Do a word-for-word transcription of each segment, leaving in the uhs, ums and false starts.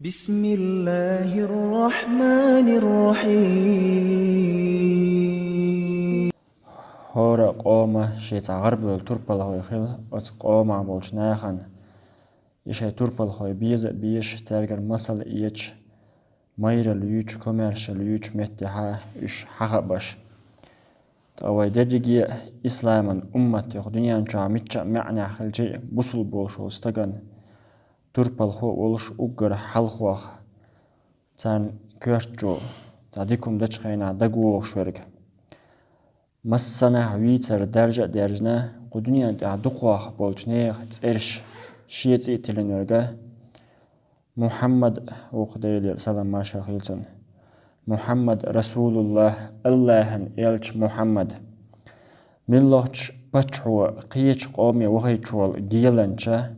بسم الله الرحمن الرحيم. ХӀора къома шеца гӀарбевлла турпалхой хила, оцу къомах болчу нахана и шайн турпалхой беза а безаш, цаьргара масал а эцаш, майралла юьйцу, комаьршалла юьйцу меттехьа уьш хьахабаш. Ткъа вай дерриге а исламан уммат йоху дуьнен чохь мичча а маьӀнехь хилча а, бусул болуш волу стаган турпалхо а волуш, уггар хьалхох царна коьртачу цхьа дика хӀума дечу хенахь дагавогӀуш верг. Массанхьа вийцар даржа а даьржина, кху дуьнен тӀехь дукхох болчу нехан цӀераш шен цӀе а тиллина верг Мухьаммад ву-кх, Делера салам маршалла хуьлда цунна. Мухьаммад Расулуллах, Аллахьан элча Мухьаммад. Муьлххачу паччахьо кхечу къоме вахийтуш волу геланча,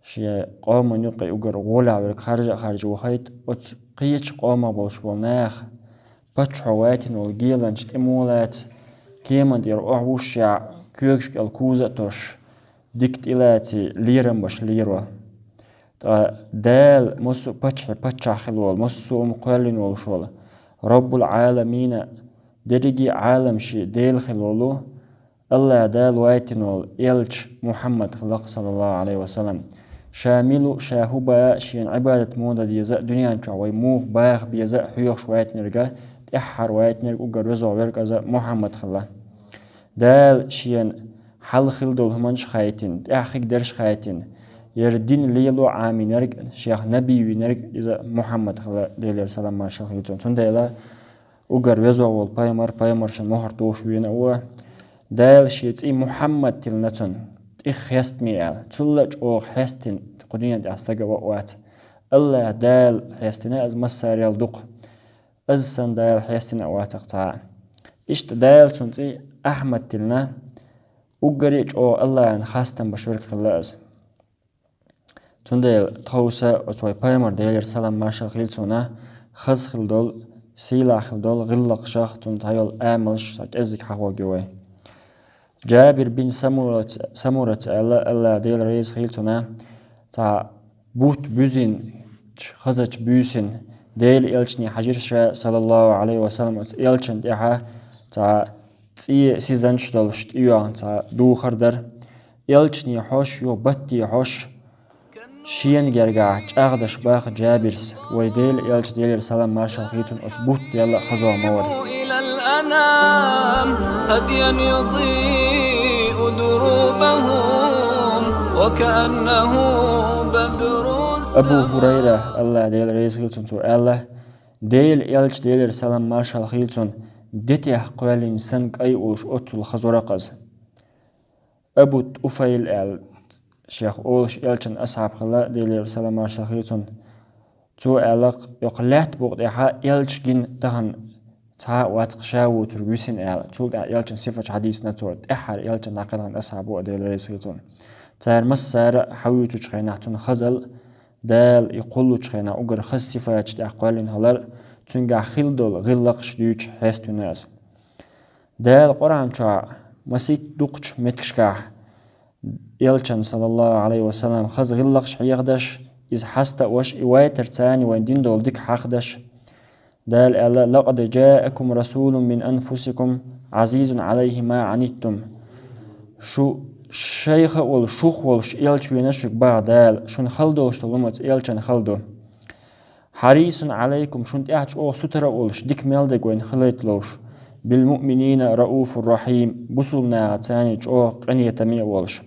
шен къоман юккъе уггар гӀолехь верг харжа а харжа вахийта, оцу кхечу къомах болуш болу нах, паччахьо вайтина волу геланча тӀе мо лаца, кеман тӀера охьавушшехь, коьгаш кӀел куза а тосуш, дика тӀелаций, лерам беш леро. Ткъа Дала массо а паччахье паччахь хила волу, массо а хӀума кхоьллина волуш волу, Роббул Ӏаламина, дерриге а Ӏаламийн Дела хила волу, Аллах Дала вайтина волу элча Мухьаммад хилла-кх, саллаллаху Ӏалайхи ва саллам. Ша мила ву, ша хӀун бан а, шена Ӏибадат муха дан деза а, дуьнен чохь вай муха баха беза а хьоьхуш вайтинарг, тӀаьххьара вайтинарг, уггар веза верг иза Мухьаммад хилла. Дала шена хьалха хилла долу хӀуманаш а хаийтина, тӀаьхьа хир дерш а хаийтина, хӀара дин лело а Ӏамийнарг, шех набий винарг иза Мухьаммад хилла, Делера салам маршалла хуьлда цунна. Цундела уггар веза волу пайхамар, пайхамаршна мухӀар тухуш вийна а ву. Дала шен цӀе Мухьаммад тиллина цунна, тӀех хестаме аьлла. Цул а чӀогӀа хестина кху дуьнен тӀехь стаг а вац. Аллах Дала хестина иза массарел дукха. Иза санна Дала хестина а вац-кх цхьа а. Иштта Дала цунна цӀе Ахьмад тиллина, уггаре а чӀогӀа Аллахьан хастам беш верг хилла иза. Цундела тховса оцу вай пайхамар, Делера салам маршалла хуьлда цунна, хаза хила долу, сийлахь хила долу гӀиллакхашах цунна цхьа йолу амалш цхьа кӀеззиг хьахоьгу вай. Джабир бин Самураца, Самураца аьлла, Аллах Дела реза хуьлда цунна, цхьа бутт буьзина, хазачу буьйсина, Делан элчане хьажира ша, саллаллаху Ӏалайхи ва саллам, оцу элчан тӀехьа цхьа цӀе сизанаш долуш тӀейоьгӀна цхьа духар дара. Элчане хьожуш, юха батте хьожуш, шена гергахь чӀагӀдеш баха Джабирс, вай Делан элча, Делера салам маршалла хуьлда цунна, оцу бутт делла а хаза ма вара. إلى الأنام هديا يضيء دروبهم وكأنه بدر Абу ХӀурайра, Аллах Дела реза хуьлда цунна, цо аьлла, Делан элча, Делера салам маршалла хуьлда цунна, детех кхоьллина санна кӀай а волуш оццул хаза вара-кх иза. Абу ТӀуфайл аьлла, шех олуш элчан асхьаб хилла, Делера салам маршалла хуьлда цунна. Цо аьлла-кх, йоккха лаьтта букъа тӀехьа элча гина тахана цхьа а вац-кх ша воцург висина аьлла. Цул тӀаьхьа элчан сифаташ хьадийцина цо, тӀаьххьара элчан дӀакхелхина асхьаб ву-кх, Дела реза хуьлда цунна. Цара массара а хьан вуьйцучу хенахь цунна хазал, Дала и кхуллучу хенахь уггар хаза сифаташ тӀехь кхоьллина хилар, цуьнгахь хила долу гӀиллакхаш дуьйцуш хьеставина иза. Дала Къуръан чохь масийтта дукхачу меттигашкахь элчан, саллаллаху Ӏалайхи ва саллам, хаза гӀиллакхаш хьехадеш, иза хьаставеш, и вайтар царна вайн дин долу дика хьахадеш. Дала аьлла: «لقد جاءكم رسول من أنفسكم عزيز عليه ما عنتم». Шу шайх а волуш, шух а волуш элча веана шуьга баха Дала, шуна хала долуш долу хӀума оцу элчана хала ду. «حريص عليكم», шуна тӀехь чӀогӀа сутара а волуш, дика мел дерг вайна хилийта ловш, «بالمؤمنين رءوف رحيم», бусулба нахаца царна чӀогӀа къинхетаме а волуш.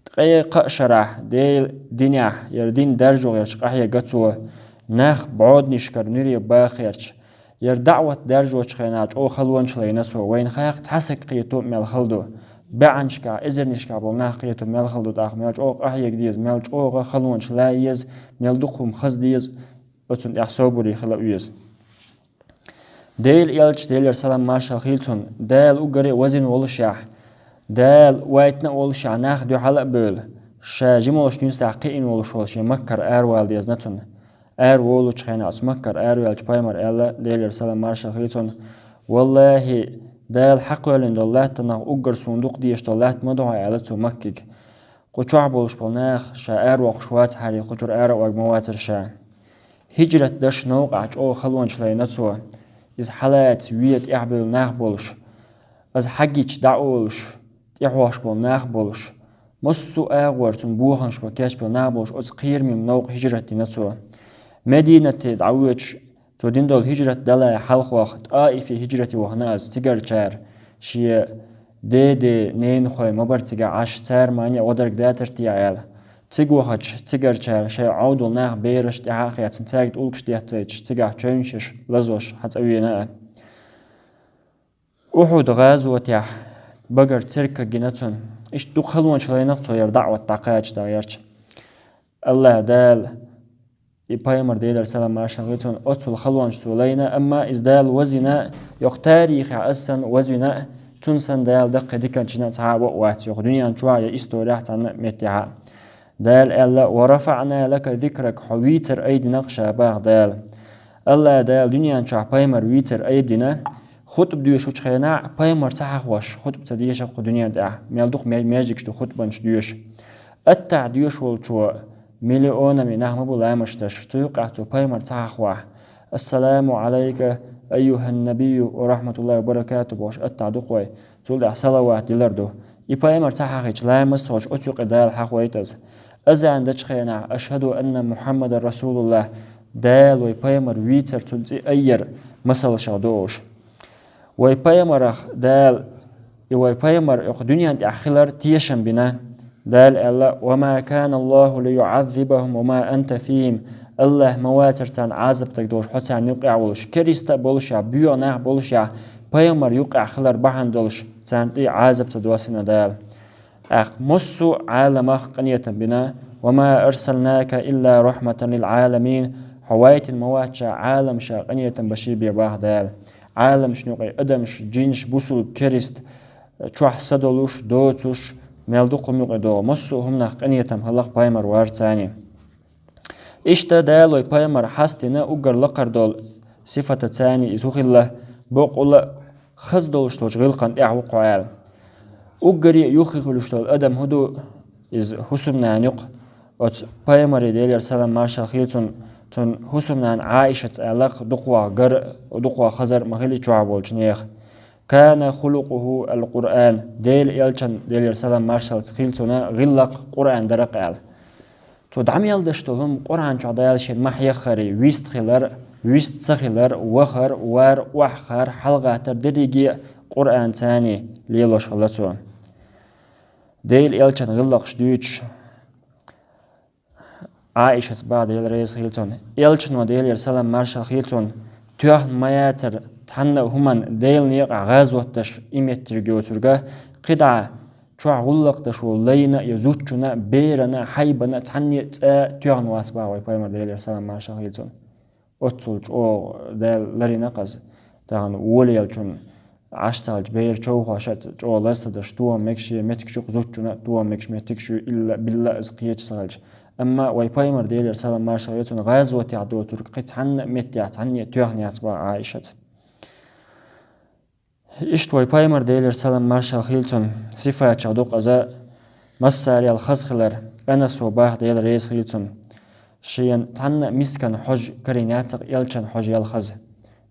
Ткъе кхаа шарахь Делан динехь, яра дин даржо гӀерташ къахьега цо, нах бӀоданашкара нуьре баха гӀерташ, яра даӀват даржочу хенахь чӀогӀа халонаш лайна цо, вайна хаьхка цхьа саг кхето мел хала ду, бӀеннашкахь, эзарнашкахь болу нах кхето мел хала ду, тӀаккха мел чӀогӀа къахьега деза, мел чӀогӀа халонаш лан еза, мел дукха хӀума хаза деза, оцунна тӀехь собаре хила а веза. Делан элча, Делера салам маршалла хуьлда цунна, Дала уггаре а вазийна волушехь, Дала вайтина а волушехь, нах дуьхьал а бевлла, ша жималгӀачу динца кхиийна волуш волу шен Маккара аравала дезна цунна. Араволучу хенахь оцу Маккара араваьллачу пайхамара аьлла, Делера салам маршалла хуьлда цунна: «ВаллахӀи, Дала хьакхоьллина долу латтанах уггар суна дукха дезаш долу латта ма ду хьо», аьлла цо Маккига. Кху чохь болуш болу нах ша аравоккхуш вацахьара, кху чуьра ара а орга ма вацара ша. ХӀижрат деш новкъахь чӀогӀа халонаш лайна цо. Иза хьалаца вен тӀаьхьабевлла нах болуш, иза хьагича дӀаолуш, тӀехьош болу нах болуш, массо а агӀор цунна бохамаш бан кечбелла нах болуш, оцу кхераме новкъа хӀижрат дина цо. Мединате дӀавоьдуш, цо дина долу хӀижрат далахь хьалхох ТӀаифе хӀижрате вахана иза. Цигарчара шен деде, ненахой ма бара цигахь Ӏаш, цара ма гӀодарг дацара те аьлла. Цига вахача цигарчара шайн Ӏовдал нах, бераш тӀаьхьа а хецна, цаьрга тӀулгаш деттийташ, цигахь чевнаш еш, лазош хьацӀа вена а. Ухьуд гӀазотехь багара церкаг гина цунна. Иштта дукха халонаш лайна-кх цо хӀара даӀват дӀакхача дагӀерча. АллахӀ Дала, и пайхамар, Делера салам маршалла хуьлда цунна, оццул халонаш цо лайна, амма иза Дала вазвина, йоккха тарихехь аса санна вазвина, цунна санна Дала даккхий диканчина цхьа а ваъ вац йоккха дуьнен чохь я исторехь цхьанна а меттехь а. Дала аьлла: «Ва рафаъна лака зикрак», хьо вийцар айдина-кх ша, боху Дала. АллахӀ Дала дуьнен чохь пайхамар вийцар айбдина, хутба доьшучу хенахь пайхамар ца хьахош, хутба ца дешара кху дуьнен тӀехь, мел дукха ме-, междигаш ду хутбанаш доьшу. Аттахь доьшу волчо миллионами нах ма бу ламазаш деш, цу юкъахь цо пайхамар ца хьахахь: «Ассаламу Ӏалайка, айюхьан-набийю ва рахьматуллахӀи ва баракатухӀу», бохуш аттахь ду-кх вай. Цул тӀаьхьа салават дилар ду. И пайхамар ца хьахийча, ламаз ца хуьлуш, оцу юкъе Дала хьахойту иза. Азан дечу хенахь: «Ашхьаду анна Мухьаммадан расулуллахӀ», Дала вай пайхамар вийцар, цуьнан цӀе айъяр масалшах ду уьш. Вай пайхамарах Дала, и вай пайхамар йоккха дуьнен тӀехь хилар тешам бина. Дала аьлла: «Ва ма кана Аллаху лиюӀаззибахум ва ма анта фихим». АллахӀ ма вацара царна Ӏазап дага долуш, хьо царна юкъахь волуш, кериста а болушехь, боьха нах болушехь, пайхамар юкъахь хилар бахьана долуш, царна тӀе Ӏазап ца доссина Дала. ТӀаккха массо а Ӏаламах къинхетам бина: «Ва ма арсалнака илла рахьматан лил Ӏаламин», хьо вайтина ма вац ша Ӏаламаша къинхетам беш бен, боху Дала. Ӏаламашна юкъе адамаш, джинаш, бусулба, кериста, чохь са долуш, доцуш, мел дукха хӀума юкъе догӀу, массо а хӀуманах къинхетам хилла-кх пайхамар варца. Иштта Дала вай пайхамар хьастина уггар лакхара долу сифатаца, иза хӀун хилла, бакъволу а хаза долуш долчу гӀиллакхана тӀехь ву-кх хьо аьлла. Уггаре а юххе хуьлуш долу адам хӀун ду, иза хӀусамнана ю-кх. Оцу пайхамаре, Делера салам маршалла хуьлда цунна, цуьнан хӀусамнана Ӏаишаца аьлла-кх, дукхох гар, дукхох хазар ма хили чохь болчу нехан. «Кана хулукъуху ал-Къуръан», Делан элчан, Делера салам маршалла хуьлда цунна, гӀиллакх Къуръан дара-кх аьлла. Цо дӀа мел деш долу хӀума Къуръан чохь Дала шена ма хьеххара, вист хилар, вист ца хилар, вахар, вар, охьахар, хьалагӀаттар, дерриге а Къуръанца лелош хилла цо. Делан элчан гӀиллакхаш дуьйцуш, Ӏаишас боху, Дела реза хуьлда цунна: элчано, Делера салам маршалла хуьлда цунна, тоьхна ма яцара цхьанна а хӀуманна Делан некъахь гӀазот деш и меттиг йоцург, кхидӀа чохь гӀуллакх деш волу лайна а, я зудчунна а, берана а, хьайбана а цхьанне а цӀа а тоьхна вац боху вай пайхамар, Делера салам маршалла хуьлда цунна. Оццул чӀогӀа Дала ларйина-кх иза. Тахана волаелчун Ӏаш ца хилча, бер човхоша а чӀогӀа лаз ца деш, тоха мегаш я меттигаш ю-кх зудчунна а, тоха мегаш меттигаш ю, илла-билла иза кхеча ца хилча. Амма вай пайхамар, Делера салам маршалла хуьлда цунна, гӀазотехь доцург кхин цхьанна а меттехь цхьанне а тоьхна яц боху Ӏаишас. Иштта вай пайхамар, Делера салам маршалла хуьлда цунна, сифатех ду-кх иза, массарел хаза хилар. Анаса боху, Дела реза хуьлда цунна, шена цхьанна а мискана хьожа карийна яц-кх элчан хьожа яла хаза.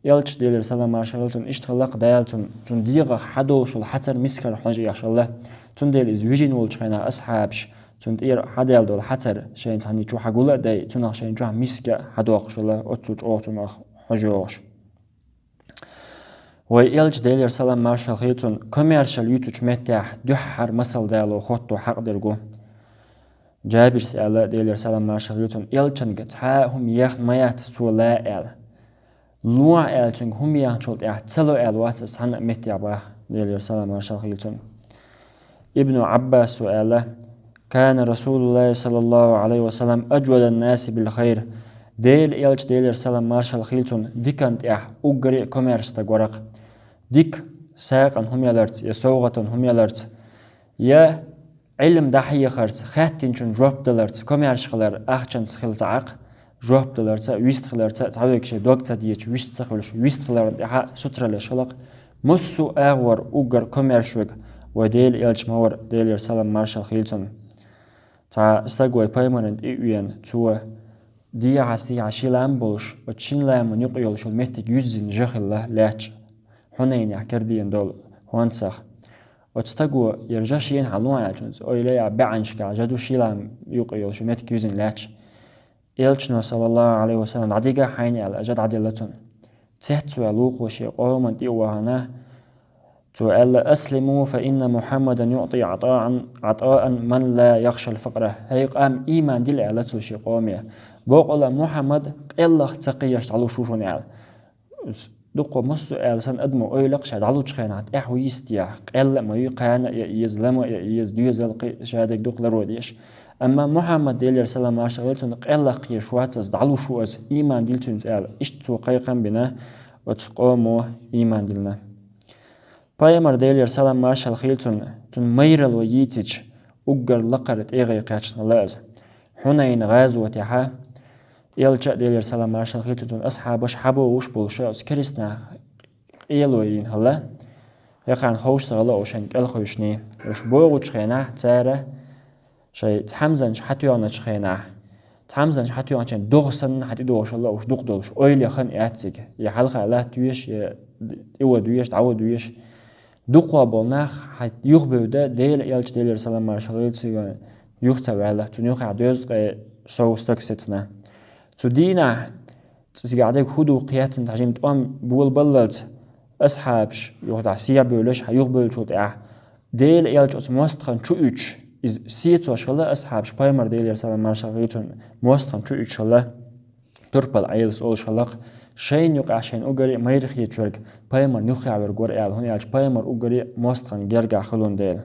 Элча, Делера салам маршалла хуьлда цунна, иштта хилла-кх Дала цунна, цунна дегӀах хьадолуш долу хьацар мискара хьожа еш хилла. Цундела иза вижина волчу хенахь асхьабаш цунна тӀера хьадаьлла долу хьацар шайна цхьанна чу хьагула а дай, цунах шайна чохь миска а хьадоккхуш хилла, оццул чӀогӀа цунах хьожа йогӀуш. Вай элча, Делера салам маршалла хуьлда цунна, комаьршалла юьйцучу меттехь дуьххьара масал дало хӀотто хьакъ дерг ву. Джабирс аьлла, Делера салам маршалла хуьлда цунна, элчанга цхьа а хӀума ехна ма яц цо лан аьлла. Лохьа аьлла цуьнга хӀума ехначул тӀаьхьа ца ло аьлла вац иза цхьанна а меттехь боху, Делера салам маршалла хуьлда цунна. Ибну Ӏаббаса аьлла: «Кана Расулуллахи саллаллаху Ӏалайхи ва саллам аджвадан наси бил хайр». Делан элча, Делера салам маршалла хуьлда цунна, диканна тӀехь уггаре а комаьрша стаг вара-кх. Дика сагӀина хӀума яларца я совгӀатана хӀума яларца, я Ӏилма дӀахьехарца, хаьттинчунна жоп даларца, комаьрша хилар ахчанца хила ца Ӏа-кх, жоп даларца, вист хиларца, цхьаверг шен дог ца дечу, вист ца хуьлуш, вист хиларна тӀехь а сутара леш хила-кх. Массо а агӀор уггар комаьрша верг вай Делан элча ма вара, Делера салам маршалла хуьлда цунна. Цхьа стаг вай пайхамарна тӀе а веана, цо дехьа-сехьа ши лам болуш, оцу шина ламан юкъа йолуш йолу меттиг юьззина жа хилла лаьтташ, Хьунайнехь кердина долу хӀонсах. Оцу стаго яра жа шена хьалон аьллачунца, ойла а баьӀанашкахь жа ду ши лам юкъа йолуш йолу меттиг юьззина лаьтташ. Элчано, саллаллаху Ӏалайхи ва саллам, дӀадига хьайна аьлла, жа дӀаделла цунна. Цецваьлла вукхо шен къоман тӀе а вахана, цо аьлла: «Аслиму, фа инна Мухьаммадан юъти Ӏатаан, Ӏатаан ман ла яхшал факъра». ХӀей къам, ийман дила, аьлла цо шен къоме. Боккъала Мухьаммад къеллах ца кхераш дӀалуш ву шуна аьлла. Дуккха массо а аьлла санна адамо ойла-кх ша дӀалучу хенахь тӀаьхьа ву йистехь, къелла а ма ю, кхана а ян еза, лама а ян еза, доьзал кхин а ша дерг дукха ларо деш. Амма Мухьаммад, Делера салам маршалла хуьлда цунна, къеллах кхераш вац аса, дӀалуш ву аса, ийман дила цуьнца аьлла. Иштта цо кхайкхам бина оцу къомо ийман диллина. Пайхамар, Делера салам маршалла хуьлда цунна, цунна майралла йийцича, уггар лакхара тӀегӀе кхаьчна хилла иза. Хьунайн гӀазотехьа Элча а, Делера салам маршалла хуьлда цунна, цуьнан асхьабаш хьабогӀуш болуш оцу керстанах къело йина хилла. Яхарна ховш ца хилла оцу шайн кӀелхуьйшний. Уьш богӀучу хенахь цара шайн цхьамзанча хьатоьхначу хенахь, цхьамзанча хьатоьхначийн догӀа санна хьатӀедогӀуш хилла уьш дукха долуш, ойла ян хан яц цига. Я хьалха латта веш, я тӀе вада веш, дӀавада веш. Дукхахболу нах хьан юхабевда, Делан Элча, Делера салам маршалла хуьлда цунна, юха ца ваьлла, цунна юххехь доьзткъе сов стаг сецна. Цу дийнахь цигахь дерг хӀун ду кхеттина тхьажим тӀом болабаллалц, асхьабаш юха дӀа сехьабевллаш хьан юхабевллачул тӀаьхьа, Делан Элча оцу мостагӀна чу уьдуш, иза сецош хилла асхьабаш, пайхамар, Делера салам маршалла хуьлда цунна, мостагӀна чу уьдуш хилла. Турпал Ӏелас олуш хилла-кх, шайна юкъахь шайна уггаре а майра хеташ верг пайхамарна юххехь верг вара аьлла, хӀунда аьлча пайхамар уггаре а мостагӀна гергахь хуьлун дела.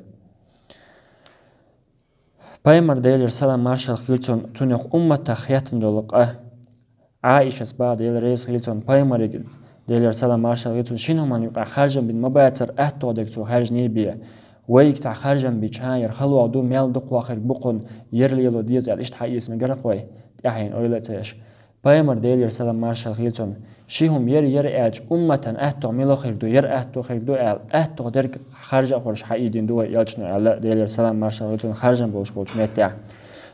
Пайхамар, Делера салам маршалла хуьлда цунна, цунах умматах хеттина долу къа. Ӏаишас боху, Дела реза хуьлда цунна, пайхамарига, Делера салам маршалла хуьлда цунна, шина хӀуманна юкъахь харжам бина ма бацара, аьтту дерг цо хаьржиний бен. Вайга цхьа харжам бича, яра халох ду, мел дукхох хирг бу кхунна, яра лело деза аьлла, иштта хьаэца мегара-кх вай, тӀаьхьенна ойла а ца еш. Пайхамар, Делера салам маршалла хуьлда цунна, ши хӀума яра, яра аьлча, умматан аьтту мила хир ду, яра аьтту хир ду аьлла, аьтту дерг харжа а хуьлуш хьаийдина ду вай Элчано аьлла, Делера салам маршалла хуьлда цунна, харжам болуш болчу меттехь.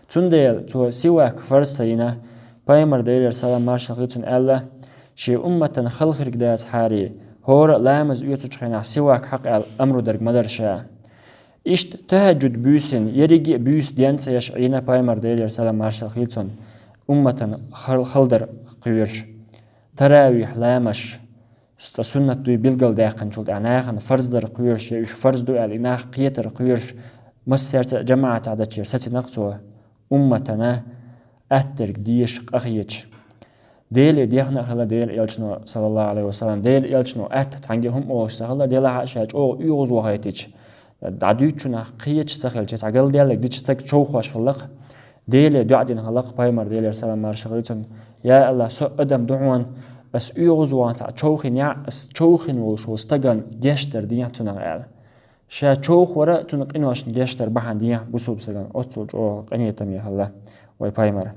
Цундела цо сивак фарз ца йина, пайхамар, Делера салам маршалла хуьлда цунна, аьлла, шен умматан хала хирг дацахьара, хӀора а ламаз оьцучу хенахь сивак хьакха аьлла амру дерг ма дара ша. Иштта тахӀаджуд буьйсанна, ерриге а буьйса денна ца еш Ӏийна пайхамар, Делера салам маршалла хуьлда цунна, умматан хал-, хала дар кхоьруш. Таравихь ламазаш, цкъа суннат дуй билгалдаьккхинчул тӀаьхьа нахана фарз дар кхоьруш, я уьш фарз ду аьлла и нах кхетар кхоьруш, массаьрца а жамаӀатехь дачера сацина-кх цо, умматана атта дерг дезаш къахеташ. Деле дехна а хилла Делан Элчано, саллаллаху Ӏалайхи ва саллам, Делан Элчано атта цхьаьнгге хӀума олуш ца хилла, делахь а ша чӀогӀа оьгӀазвахийтича, дӀадуьйцучу нах кхеташ ца хилча, цхьа галдаьлларг дича стаг човхош хилла-кх. Деле доӀа дина хилла-кх пайхамар, Делера салам маршалла хуьлда цунна: «Я АллахӀ, со а адам ду хьуна, ас оьгӀазвахана цхьаъ човхийнехь, ас човхийна волуш волу стагана гечдар дехьа цунах», – аьлла. Ша човхавар а, цунна къиношна гечдар бахьана дехьа бусулба стагана, оццул чӀогӀа къинхетаме хилла вай пайхамар.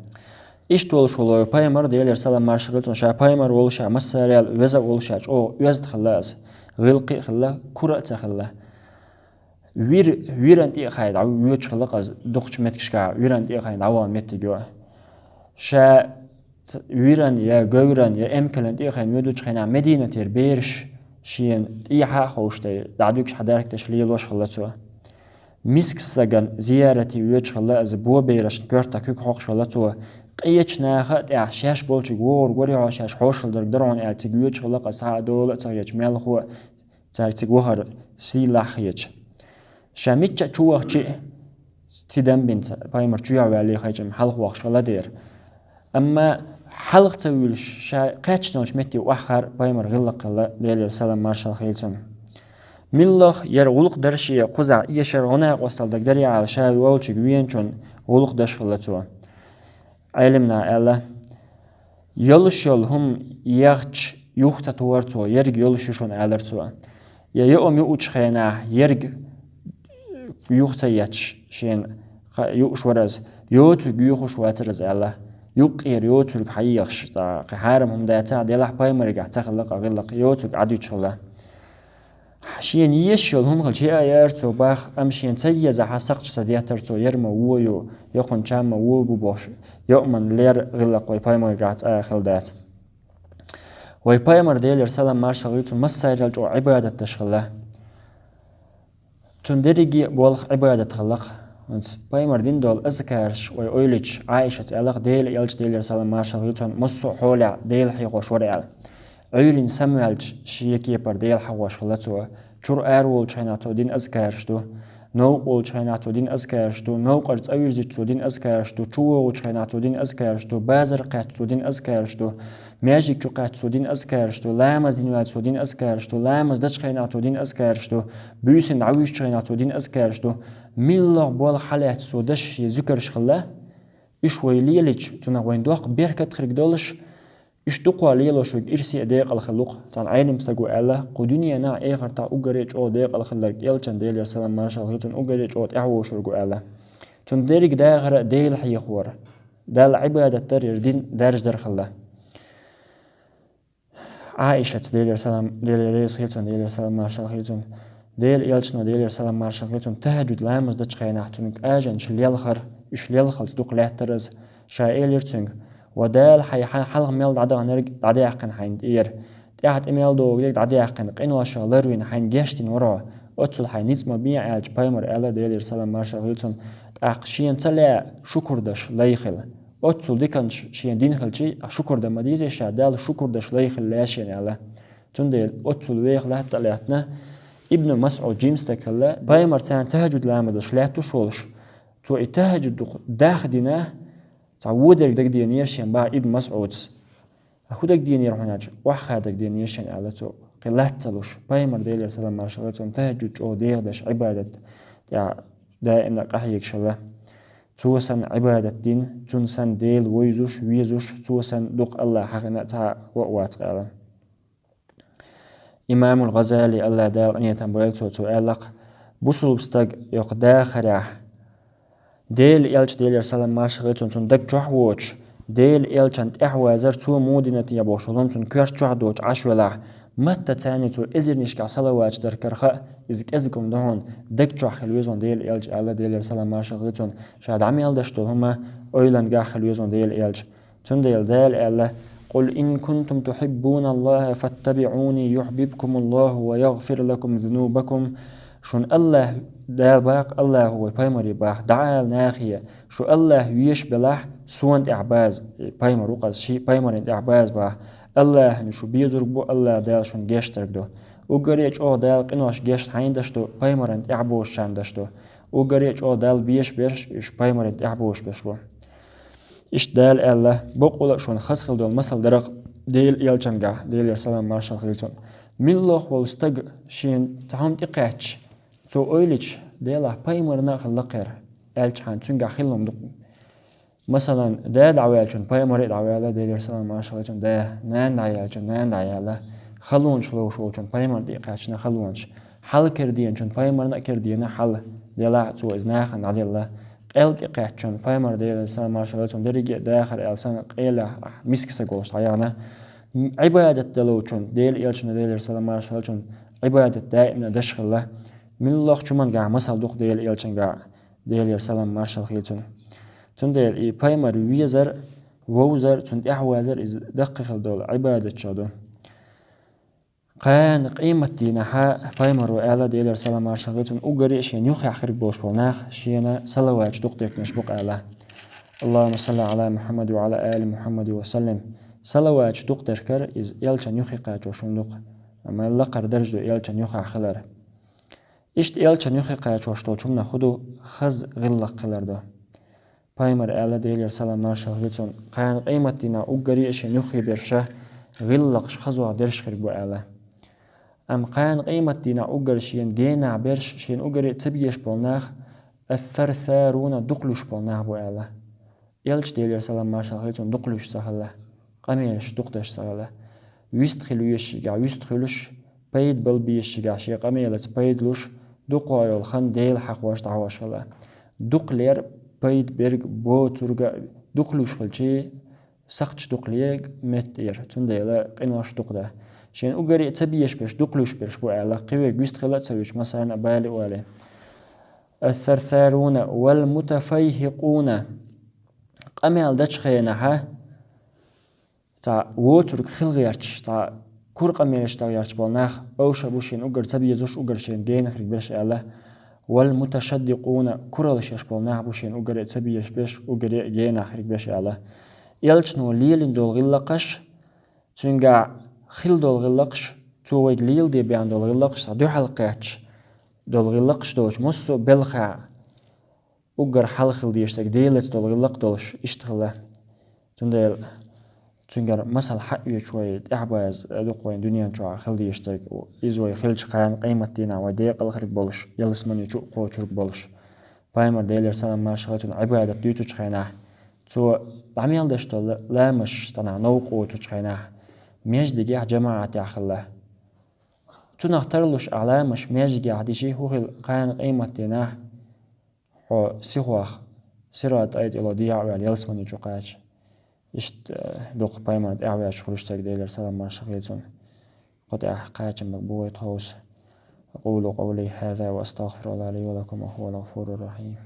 Иштта волуш волу вай пайхамар, Делера салам маршалла хуьлда цунна, ша пайхамар волуш а, массарел веза а волуш а, чӀогӀа оьзда хилла иза, гӀиллакхе а хилла, кура а ца хилла. Вир, виран тӀе а хьайна дӀавоьдуш хилла-кх иза, дукхачу меттигашкахь виран тӀе а хьайна дӀаваха меттиг ю. Ша ц-, виран я говран я эмкалан тӀе а хьайна воьдучу хенахь Мединатера бераш шена тӀехьа а ховшадай, дӀадуьгуш хьадаьргдеш лелош хилла цо. Мискан стагана зиярате воьдуш хилла иза, боберашна коьртах куьг хьокхуш хилла цо. Къечу наха а тӀехь шаьш болчуьнга вогӀург вара хьо, шаьш хьошалла дерг дара хьуна аьлла, цига воьдуш хилла-кх иза, схьа а дола а ца хеташ, мелхо а цаьрга цига вахар сийлахь хеташ. Ша мичча а чу вахча а, тидам бина ца, пайхамар чу яхь ваьллий хай чам хьалха вахаш хилла дера. Амма хьалха ца вуьйлуш, ша кхаьчна йолчу метте охьахаар пайхамар гӀиллакх хилла, Делера салам маршалла хуьлда цунна. Милла а яра гӀуллакх дара шен кхузахь эшар, гӀо-накъосталла дагадара аьлла, ша волчуьнга веначунна гӀуллакх даш хилла цо. Ӏелимнаха аьлла: «Йолуш йолу хӀума ехча, юха ца тухура цо, ерг йолуш ю шуна», – аьллера цо. Я йоӀ-м юучу хенахь ерг юха ца етташ, шена ха-, юуш вара иза, йоцург йоьхуш вацара иза аьлла. Юккъера йоцург хьаехаш, цкъа кхин хьарам хӀума дацахь а, делахь пайхамаригахь ца хилла-кх гӀиллакх, йоцург Ӏадуьтуш хилла. Шена езаш йолу хӀума хилча, яа яра цо баха, амма шена ца езахь, сакхташ ца деттара цо, яра ма вон ю, йокхунча ма вон бу бохуш, йоӀ ма лера гӀиллакх вай пайхамаргахь цкъа а хилла дац. Вай пайхамар, Делера салам маршалла хуьлда цунна, массарел чӀогӀа Ӏибадат деш хилла. Цунна дерриге а болх Ӏибадат хилла-кх. ХӀинца пайхамар дина долу азкараш вай ойлича, Ӏайшас аьлла-кх, Делан элча, Делера салам маршалла хуьлда цунна, массо а хьолехь Дела хьехош вара аьлла. Ӏуьйранна самаваьлча шен кепара Дела хьехош хилла цо. Чуьра араволучу хенахь цо дина азкараш ду. Новкъа волучу хенахь цо дина азкараш ду. Новкъара цӀа вирзича цо дина азкараш ду. ЧувогӀучу хенахь цо дина азкараш ду. Базар кхаьчча цо дина азкараш ду. Маьждиг чу кхаьчча цо дина азкараш ду. Ламаз дина ваьлча цо дина азкараш ду. Ламаз дечу хенахь цо дина азкараш ду. Буьйсанна дӀавуьжучу хенахь цо дина азкараш ду. Милла болх хьалаьцна цо деш шен зуькарш хилла. Уьш вай лелича, цунах вайна доккха беркат хирг долуш, уьш дукха лелош верг ирсе а декъала хир ду-кх. Цхьана Ӏелам стага аьлла, кху дуьненахь а, эхартахь а уггаре а чӀогӀа декъала хилларг элчан, Делера салам маршалла хуьлда цунна, уггаре а чӀогӀа тӀаьхьавогӀуш верг ву аьлла. Цунна дерриг а дахар а Дела хьехор, Далла Ӏибадат дар, яра дин даржадар хилла. Ӏайшаца, Делера салам, Дела реза хуьлда цунна, Делера салам маршалла хуьлда цунна, Делан элчано, Делера салам маршалла хуьлда цунна, тахӀажжуд ламаз дечу хенахь цуьнга къажанаш лелхара, уьш лелхалц дукха лаьттара иза. Ша элира цуьнга: «Ва Дала, хьайн хьан хьалха мел дӀадаханарг дӀадаьккхина хьайна тӀера, тӀаьхьа тӀе мел догӀург дӀадаьккхина, къиношах ларвина, хьайна гечдина вара хьо. Оццул хьайн ницкъ ма бехьа», — аьлча, пайхамар аьлла, Делера салам маршалла хуьлда цунна, тӀаккха шена ца лаьа шукур даш лай хила. Оццул диканаш шена дина хилча, шукур дан ма дезий ша, Далла шукур даш лай хила лаьа шена аьлла. Цундела оццул веха латта а лаьттина, Ибн МасӀуд жима стаг хилла, пайхамар царна тахӀажжуд ламаз деш лаьтташ волуш, цо и тахӀажжуд дукха даха дина, цхьа вон дерг дагадеанера шена баха Ибн МасӀудас. А хӀун дагадеанера хьуна аьлча, охьахаа дагадеанера шена аьлла цо, кхин латта ца луш, пайхамар, Делера салам маршалла хуьлда цунна, тахӀажжуд чӀогӀа дехадеш, Ӏибадат тӀехь даимна къахьегаш хилла. Цо санна Ӏибадат дина, цунна санна Дела вевзаш, везаш, цо санна дукха АллахӀ хьахийна цхьа а вац-кх аьлла. Имамул ГӀазали, АллахӀ Дала къинхетам бойла цунна, цо аьлла-кх, бусулба стаг йоккха дахарехь, Делан элча, Делера салам маршалла хуьлда цунна, цуьнан даг чохь воцуш, Делан элчанна тӀаьхьавазар, цо муха дина те бохуш хӀума цуьнан коьрта чохь доцуш Ӏаш велахь, матта царна цо эзарнашкахь салаваташ дар карахь а, иза кӀезиг хӀума ду хьуна, даг чохь хила веза хьуна Делан элча аьлла, Делера салам маршалла хуьлда цунна, ша дӀа мел деш долу хӀума ойланехь хила веза хьуна Делан элча. Цундела Дала аьлла: «Къул ин кунтум тухьиббуналлахӀа фаттабиӀуни юхьбибкумуллахӀу ва ягъфир лакум зунубакум». Шуна АллахӀ, Дала баха, АллахӀа вай пайхамаре баха, дӀаала нахе, шу АллахӀ везаш белахь, суна тӀехь база, пайхамар ву-кх иза, ши пайхамарна тӀехь база баха. АллахӀана шу безарг бу, АллахӀ Дала шуна гечдарг ду. Уггаре а чӀогӀа Дала къинош гечдан хьайна деш ду, пайхамарна тӀехь бозучарна деш ду. Уггаре а чӀогӀа Далла безаш берш, уьш пайхамарна тӀехь бозуш берш бу. Иштта Дала аьлла, бакъволу а шуна хаза хила долу масал дара-кх Делан элчанехь, Делера салам маршалла хуьлда цунна. Милла волу стаг шена цхьа хӀума тӀекхаьчча, цо ойлича, Делахь пайхамарна а хилла кхера, аьлча хьан цуьнгахь хилла хӀума ду-кх. Масалан, да дӀаваьллачунна пайхамаре а дӀаваьлла, Делера салам маршалла хуьлда цунна, да, нана дӀаяьллачунна нана дӀаяьлла, халонаш ловуш волчунна пайхамар тӀе а кхаьчна халонаш. Хьал кара деначунна пайхамарна а кара дена хьал, делахь а цо иза нахана дӀаделла. Къел тӀе кхаьчначунна пайхамар, Делера салам маршалла хуьлда цунна, дерриге а дахар аьлла санна, къелехь миска стаг волуш дӀаяхана. М, Ӏибадат дан ловчунна, Делан элчано, Делера салам маршалла хуьлда цунна, Ӏибадат даимна деш хилла. Милла хӀумангахь масал ду-кх Делан элчанехь, Делера салам маршалла хуьлда цунна. Цундела и пайхамар везар, вовзар, цунна тӀаьхьавазар иза даккхий хила долу Ӏибадатех ду. Кхана къематдийнахь пайхамаро аьлла, Делера салам маршалла хуьлда цунна, уггаре а шена юххехь хирг болуш болу нах шена салаваташ дукха дерг дерш бу-кх аьлла. АллахӀумма салли Ӏала Мухьаммад ва Ӏала али Мухьаммад ва саллим. Салаваташ дукха дерг иза элчанна юххе кхачош хӀума ду-кх. Амма лакхара дарж ду элчанна юххехь хилар. Иштта элчанна юххе кхачош долчу хӀуманах хӀун ду, хаза гӀиллакх хилар ду. Пайхамар аьлла, Делера салам маршалла хуьлда цунна, кхана къематдийнахь уггаре а шена юххе берш гӀиллакхаш хазох дерш хирг бу аьлла. Амма кхана къематдийнахь уггар шена генахь берш, шена уггаре а ца безаш болу нах, ас-сарсаруна, дукха луьйш болу нах бу аьлла. Элча, Делера салам маршалла хуьлда цунна, дукха луьйш ца хилла, къамелаш дукха деш ца хилла. Вист хила везачигахь вист хуьлуш, пайда бала безачигахь шен къамелаца пайда луш, дукха йолу хан Дела хьахош дӀахьош хилла. Дукхалера пайда берг боцург а дукха луьйш хилчий, сакхташ дукха лега меттера, цундела къинош дукха да. Шен уггаре а ца безаш берш дукха луш берш бу аьлла, кхин верг вистхила а ца вуьтуш, массарна а бала а оалий. الثرثارون والمتفيهقون. Къамел дечу хенахьа цхьа воцург хила гӀерташ, цхьа кура къамелаш дала гӀерташ болу нах, уьш а бу шен уггар ца безаш, уггар шен генахь хир берш аьлла. والمتشدقون, куралла еш болу нах бу шен уггаре а ца безаш берш, уггаре а генахь хир берш аьлла. Элчано лелийна долу гӀиллакхаш, цуьнгахь хила долу гӀиллакхаш, цо вайга леладе баьхна долу гӀиллакхаш, цхьа дуьхьал кхаьчча долу гӀиллакхаш доцуш, массо а белхахь уггар хьалха хила дезаш дерг, Делаца долу гӀиллакх долуш, иштта хила. Цундела цуьнгара масал хьаоьцуш вай тӀаьхьабаза дукха вайн дуьнен чохь хила дезаш дерг, иза вай хилча кхана къематдийнахь вай декъала хирг болуш, ялсамани чу а кхочург болуш. Пайхамар, Делера салам-маршалла хуьлда цунна, Ӏибадат дуьйцучу хенахь, цо дӀа мел деш долу ла-, ламазаш цхьанхьа новкъа оцучу хенахь, маьждигехь жамаӀатехь хилла. Цунах тарлуш ахь ламазаш маьждигехь дичи, хӀун хила кхана къематдийнахь хьо сихох, сират тӀай тӀело дехьа а ваьлла, ялсамани чу кхача. Иштта, э, дукха пайхамарна тӀаьхьаваьлларш хуьлуш цаьрга, Делера салам-маршалла хуьлда цунна. Кху тӀехь кхачам бу вай тховса. أقول قولي هذا وأستغفر الله لي ولكم وهو الغفور الرحيم.